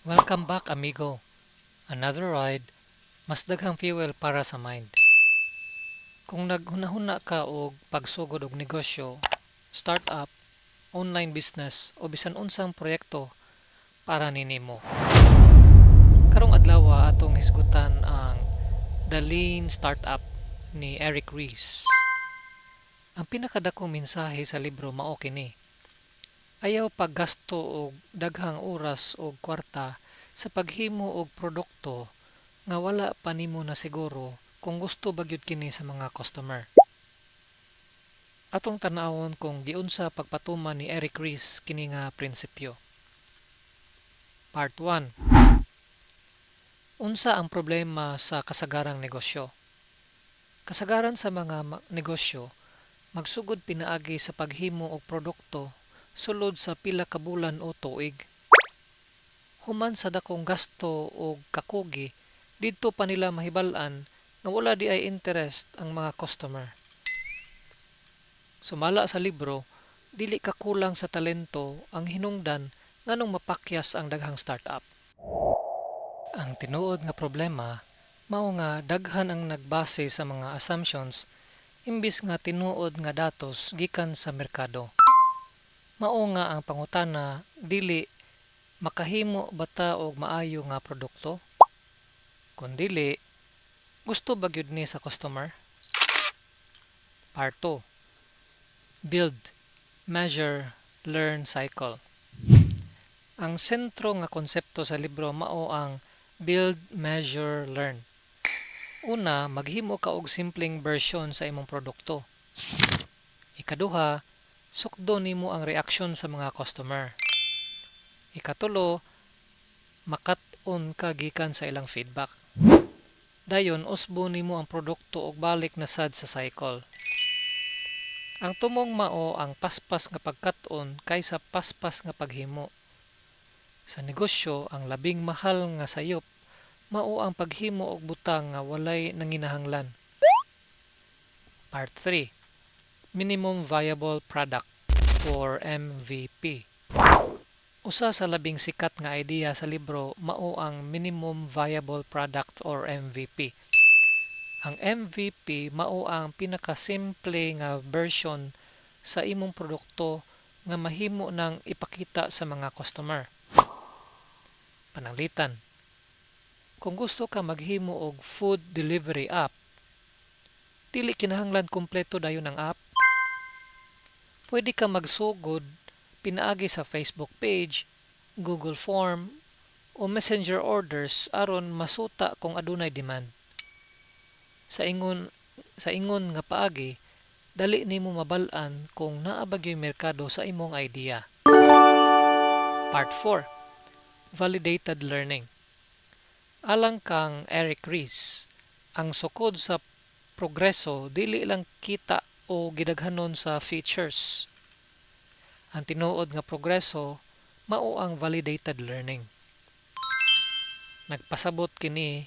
Welcome back, amigo. Another ride, mas daghang fuel para sa mind. Kung naghunahuna ka og pagsugod og negosyo, startup, online business o bisan unsang proyekto, para ni nimo. Karong adlaw, atong hisgutan ang The Lean Startup ni Eric Ries. Ang pinakadakong mensahe sa libro mao kini: Ayaw paggasto og daghang oras ug kwarta sa paghimo og produkto nga wala pa nimo nasiguro kung gusto ba gyud kini sa mga customer. Atong tan-awon kung giunsa pagpatuman ni Eric Ries kini nga prinsipyo. Part 1. Unsa ang problema sa kasagarang negosyo? Kasagaran sa mga negosyo magsugod pinaagi sa paghimo og produkto sulod sa pila ka bulan o tuig. Human sa dakong gasto og kakugi, didto pa nila mahibal-an nga wala diay interest ang mga customer. Sumala sa libro, dili kakulang sa talento ang hinungdan nganong mapakyas ang daghang startup. Ang tinuod nga problema mao nga daghan ang nagbase sa mga assumptions imbis nga tinuod nga datos gikan sa merkado. Mao nga ang pangutana dili "Makahimo ba ta og maayo nga produkto?" kun dili "Gusto ba gyud ni sa customer?" Part 2. Build, Measure, Learn Cycle. Ang sentro nga konsepto sa libro mao ang build, measure, learn. Una, maghimo ka og simpleng bersyon sa imong produkto. Ikaduha, sukdo nimo ang reaksyon sa mga customer. Ikatulo, makat-on ka gikan sa ilang feedback. Dayon usbon nimo ang produkto ug balik na sad sa cycle. Ang tumong mao ang paspas nga pagkat-on kaysa paspas nga paghimo. Sa negosyo, ang labing mahal nga sayop mao ang paghimo og butang nga walay nanginahanglan. Part 3. Minimum Viable Product or MVP. Usa sa labing sikat nga idea sa libro mao ang Minimum Viable Product or MVP. Ang MVP mao ang pinakasimple nga version sa imong produkto nga mahimo nang ipakita sa mga customer. Pananglitan, kung gusto ka maghimo og food delivery app, dili kinahanglan kumpleto dayon ang app. Pwede ka magsugod pinaagi sa Facebook page, Google Form, o Messenger orders aron masuta kung adunay demand. Sa ingon nga paagi, dali nimo mabal-an kung naa ba gyoy merkado sa imong idea. Part 4. Validated Learning. Alang kang Eric Ries, ang sukod sa progreso dili lang kita o gidaghanon sa features. Ang tinuod nga progreso mao ang validated learning. Nagpasabot kini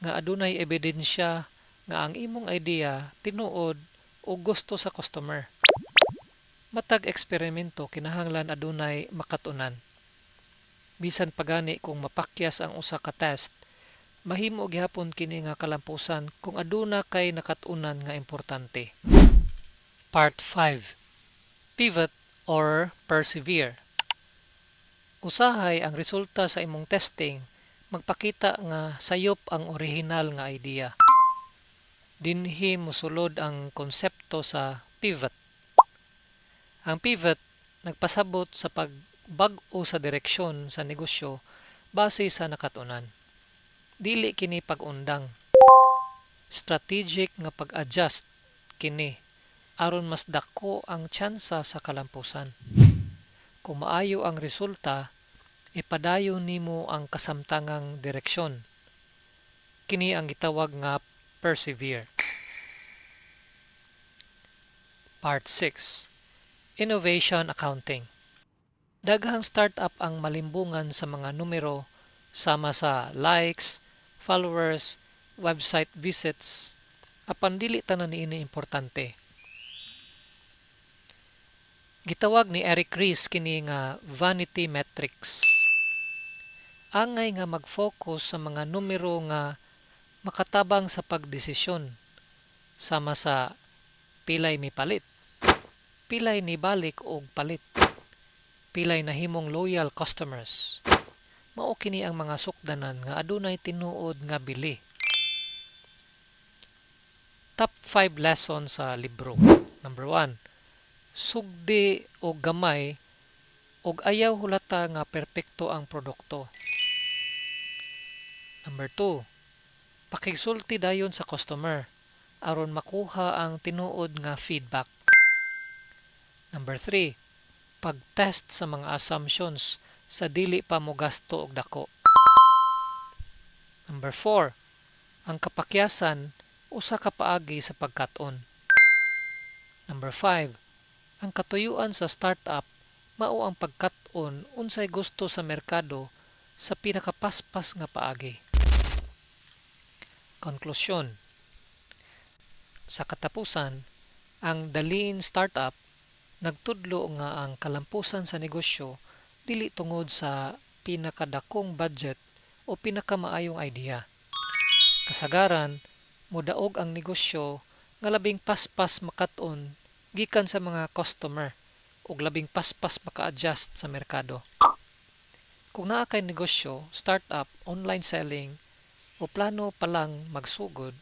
nga adunay ebidensya nga ang imong idea tinuod o gusto sa customer. Matag eksperimento kinahanglan adunay makat-onan. Bisan pa gani kung mapakyas ang usa ka test, mahimo gihapon kini nga kalampusan kung aduna kay nakat-onan nga importante. Part 5. Pivot or Persevere. Usahay ang resulta sa imong testing magpakita nga sayop ang orihinal nga idea. Dinhi mosulod ang konsepto sa pivot. Ang pivot nagpasabot sa pagbag-o sa direksyon sa negosyo base sa nakat-onan. Dili kini pag-undang. Strategic nga pag-adjust kini aron mas dako ang tsansa sa kalampusan. Kung maayo ang resulta, ipadayon nimo ang kasamtangang direksyon. Kini ang gitawag nga persevere. Part 6. Innovation Accounting. Daghang startup ang malimbungan sa mga numero sama sa likes, followers, website visits, apan dili tanan niini importante. Gitawag ni Eric Ries kini nga vanity metrics. Angay nga mag-focus sa mga numero nga makatabang sa pagdesisyon, sama sa pilay mipalit, pilay nibalik og palit, pilay nahimong loyal customers. Mao kini ang mga sukdanan nga adunay tinuod nga bili. Top 5 lessons sa libro. Number 1. Sugdi og gamay ug ayaw hulata nga perpekto ang produkto. Number 2. Pakigsulti dayon sa customer aron makuha ang tinuod nga feedback. Number 3. Pag-test sa mga assumptions sa dili pa mogasto og dako. Number 4. Ang kapakyasan usa ka paagi sa pagkat-on. Number 5. Ang katuyuan sa startup mao ang pagkat-on unsay gusto sa merkado sa pinakapaspas nga paagi. Konklusyon. Sa katapusan, ang The Lean Startup nagtudlo nga ang kalampusan sa negosyo dili tungod sa pinakadakong budget o pinakamaayong idea. Kasagaran, modaog ang negosyo nga labing paspas makat-on gikan sa mga customer ug labing paspas maka-adjust sa merkado. Kung naa kay negosyo, startup, online selling, o plano pa lang magsugod,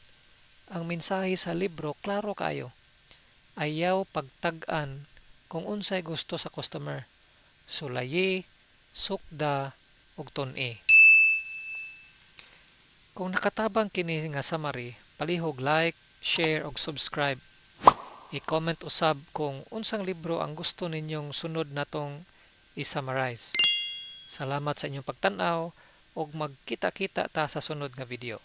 ang mensahe sa libro klaro kaayo. Ayaw pagtag-an kung unsay gusto sa customer. Sulayi, sukda, ug tun-i. Kung nakatabang kini nga summary, palihog like, share ug subscribe. I-comment usab kung unsang libro ang gusto ninyong sunod natong i-summarize. Salamat sa inyong pagtan-aw ug magkita-kita ta sa sunod nga video.